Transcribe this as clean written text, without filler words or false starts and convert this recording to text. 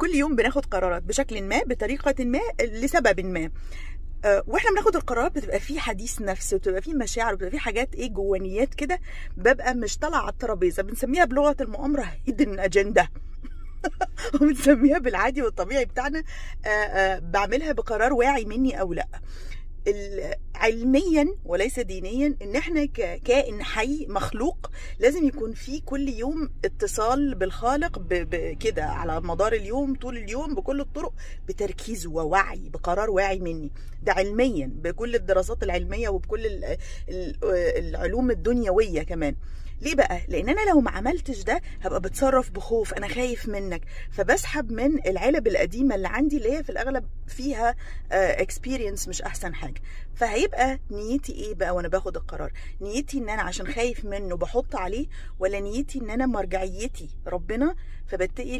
كل يوم بناخد قرارات بشكل ما، بطريقة ما، لسبب ما. واحنا بناخد القرارات بتبقى في حديث نفس، وبتبقى في مشاعر، وبتبقى في حاجات ايه جوانيات كده، ببقى مش طالعه على الترابيزة، بنسميها بلغه المؤامرة hidden agenda، وبنسميها بالعادي والطبيعي بتاعنا بعملها بقرار واعي مني او لا. علميا وليس دينيا، ان احنا كائن حي مخلوق لازم يكون في كل يوم اتصال بالخالق كده على مدار اليوم، طول اليوم، بكل الطرق، بتركيز ووعي، بقرار واعي مني. ده علميا بكل الدراسات العلمية وبكل العلوم الدنيوية كمان. ليه بقى؟ لان انا لو ما عملتش ده هبقى بتصرف بخوف، انا خايف منك، فبسحب من العلب القديمة اللي عندي اللي هي في الاغلب فيها experience مش احسن حاجة. فهيبقى نيتي ايه بقى وانا باخد القرار؟ نيتي ان انا عشان خايف منه بحط عليه، ولا نيتي ان انا مرجعيتي ربنا فبتقي